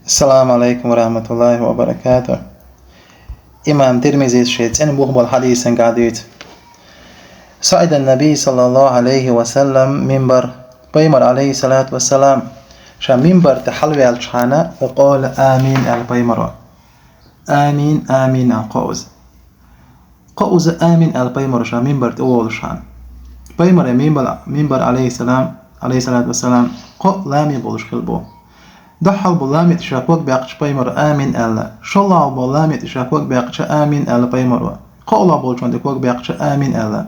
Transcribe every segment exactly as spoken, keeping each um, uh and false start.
Ассаламу алейкум ва рахматуллахи ва баракатух. Имам Тирмизис шен цӀена бух болу хьадисангахь дуьйцу. صعد النبي صلى الله عليه وسلم منبر. Пайхамар, алейхиссалату вассалам, ша минбар тӀе хьалаваьллачхьана, وقال آمين аьлла пайхамаро. Амин, амин аьлла кхоъ иза. Кхоъ иза амин аьлла пайхамаро ша минбар тӀе волуш хьан. Пайхамаре минбар, минбар алейхиссалам, алейхиссалату вассалам, кхоъ лами болуш хилла бу. Дуьххьал бу лами тӀе ша ког баьккхича пайхамаро амин аьлла. ШолгӀа бу лами тӀе ша ког баьккхича амин аьлла пайхамаро. Кхоъ ло болчунна тӀе ког баьккхича амин аьлла.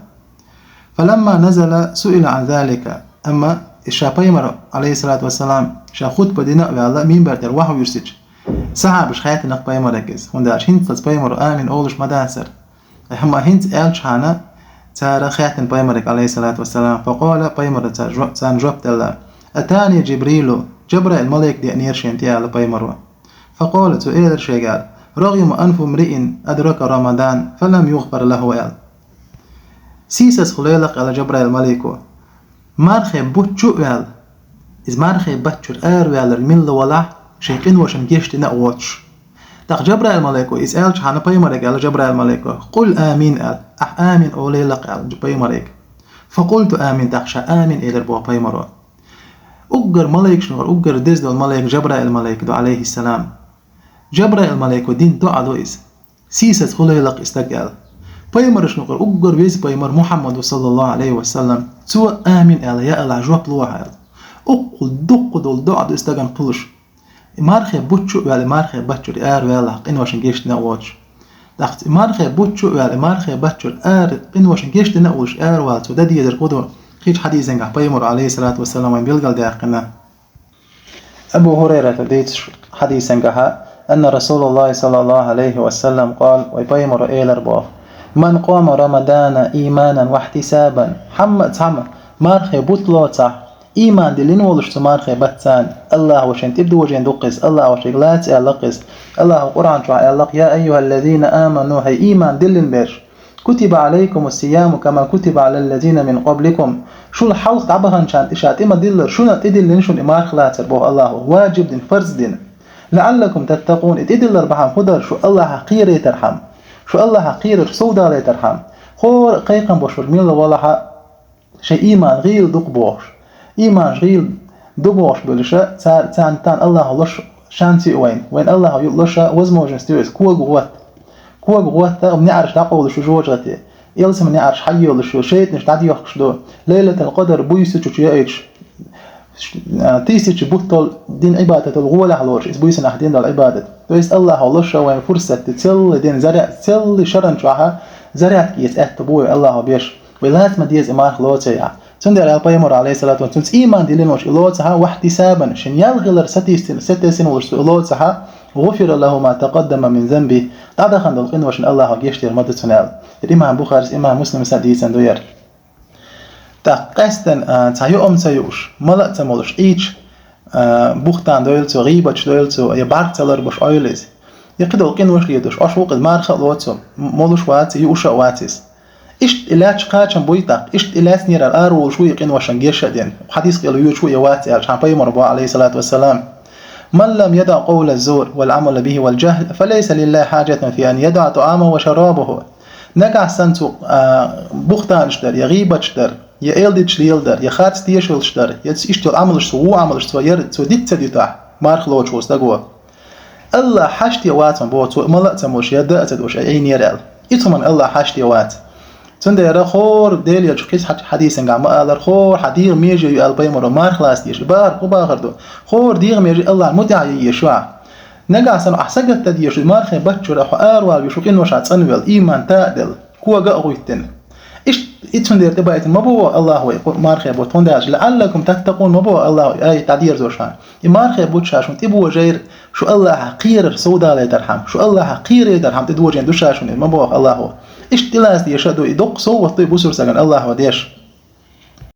فلما نزل سئل عن ذلك. Амма и ша пайхамар, алейхиссалату вассалам, ша хутба дина а ваьлла, минбар тӀера вахьа вуьрсича, сахьабаш хаьттинарг пайхамарга иза. ХӀунда аьлча хӀинцалц пайхамаро амин олуш ма дацара. Амма хӀинца аьллачхьана цара хаьттина пайхамарга, алейхиссалату вассалам, فقال, пайхамара цара жо-, царна жоп делла: أتاني جبريل, Жабраил малик деанера шена тӀе аьлла пайхамаро. فقال, цо элира шега: رغم أنف امرئ أدرك رمضان فلم يغفر له аьлла. Сийсазхула лела-кх аьлла Жабраил малико. Мархе бутт чу а ваьлла, иза мархе бутт чуьра араваьлларг милла валахь, шайн къиношна гечдина а воцуш. ТӀаккха Жабраил малико иза аьллачхьана пайхамарга аьлла Жабраил малико: قل آمين аьлла, ахь амин олийла-кх аьлла пайхамарга. فقلت آمين, тӀаккха ша амин элира боху пайхамаро. Уггар маликашна юкъара уггар деза долу малик Жабраил малик ду, алейхиссалам. Жабраил малико дина доӀа ду иза. Сийсазхула лела-кх и стаг аьлла. Пайхамаршна юкъара уггар веза пайхамар Мухьаммад ву, саллаллаху алейхи ва саллам. Цо амин аьлла, я АллахӀ, жоп лохьа аьлла. Уккхул дуккха долу доӀа ду и стагана кхуллуш. И мархе бутт чу а ваьлла, и мархе бутт чуьра араваьлла, къиношна гечдина а воцуш. ТӀаккха и мархе бутт чу а ваьлла, и мархе бутт чуьра ара къиношна гечдина а волуш аравала цо дан дезарг хӀун ду? Кхечу хьадисангахь пайхамаро, алейхиссалату вассалам, вайна билгалдаьккхина. Абу Хурайрата дийцича хьадисангахьа: أن رسول الله صلى الله عليه وسلم قال, вай пайхамаро элира боху: من قام رمضان إيمانا واحتسابا, хьамма а цхьамма мархе бутт лоцахь, ийман диллина волуш цу мархе баттана, АллахӀа шена тӀе дожийна ду-кх иза, АллахӀа шега лаца аьлла-кх иза. АллахӀа Къуръан чохь аьлла-кх: يا أيها الذين آمنوا, хӀай ийман диллина берш, كتب عليكم الصيام كما كتب على الذين من قبلكم. Шул хьалха дӀабаханчарна и ша тӀе ма-диллара, шуна тӀедиллина шуна и марха лацар боху АллахӀа, важиб дина, фарз дина. لعلكم تتقون, и тӀедиллар бахьана хӀун дара, шу АллахӀах кхерайтархьама, шу АллахӀах кхерар совдалайтархьама. ХӀора а кхайкхам беш верг милла валахьа, шайн ийман гӀийла ду-кх бохуш. Ийманаш гӀийла ду бохуш белаша, цара, царна тан АллахӀа луш шанс ю вайна. Вайна АллахӀа ю луш возможность ю иза, кога гӀотта. Кога гӀотта, неӀарш дӀакъовлуш ю жожагӀате. Ялсаманин неӀарш хьайолуш ю, шайтӀанаш дӀадоьхкуш ду. Лайлатул-Къадр буьйса чу яйчу, а, тысяча буттал дин Ӏибадатал гӀолехь лоруш, иза буьйсанахь дин дала Ӏибадат. То есть АллахӀа луш вайна фурсат де, целлий дин заря-, целлий шаран чохьа зарядка эца аьтто бу вай АллахӀа беш. Вай лаца ма деза и марха лоцаяхь. Цундела аьлла пайхамаро, алейхиссалату вассалам, цунца ийман диллина волуш и лоцахьа, واحتسابا, шен ял хилар сатийсина, сатесина волуш цо и лоцахьа, غفر له ما تقدم من ذنبه, дӀадахана долу къиношна АллахӀа гечдер ма ду цунна аьлла. Имам Бухарис, имам Муслимса дийцина ду яра. ТӀаккха къаьстина, а, цхьа юам ца юуш, мала а ца молуш, Ӏийча, а, бухтан дойла цо, гӀийбаташ дойла цо, я бӀарг ца ларбаш Ӏойла иза. Я кхидолу къинош ледуш, Ӏош ву-кх иза, марха а лоцу, м-, молуш вац, юуш а вац иза. Иштта и лаьтташ кхачам буй тӀаккха, иштта и лаьцнера араволуш ву и къиношан геша а дина. Хьадис кӀел воьдуш ву я вац аьлла, хьан пайхамар боху, алейхиссалату вассалам: من لم يدع قول الزور والعمل به والجهل فليس لله حاجة في أن يدع طعامه وشرابه. Нагахь санна цу, а, бухтанаш дар, я гӀийбаташ дар, я эладиташ леладар, я харц тешалаш дар, я иштта йолу Ӏамалш цо, ву Ӏамалш цо яр, цо диц ца дуьтахь, марха лоцуш волу стаго. АллахӀ хьаште вац хьуна боху, цо мала а ца молуш, я даа а ца дууш, Ӏийнера аьлла. Иза хьуна АллахӀ хьаште вац. Цундела хӀора Делан элчано кхин хьадисангахь ма аллара, хӀора хьан дегӀан меже ю аьлла пайхамаро, марха лаца дезаш, и бахар кху бахар ду. ХӀора дегӀан меже АллахӀна мутӀахь ян езаш ю ахь. Нагахь санна ахь сагатдан дезаш, мархин баттахь чуьра хьо аравала везаш ву, къиношах цӀанвелла, ийман тӀе а делла, кога а гӀоьттина. Иштта, и цундела тӀебаийтина ма боху АллахӀа вай мархин бутт, хӀунда аьлча, لعلكم تتقون ма боху АллахӀа, ай, дӀадерзош ахь. И мархин бутт ша шуна тӀебожийра, шу АллахӀах кхерар совдалийтархьама, шу АллахӀах кхерайтархьама тӀедожийна ду ша шуна, ма боху АллахӀа. Иштта тӀелаца дезаш а ду, и доккха совгӀат ду и бусалба стагана АллахӀа деш.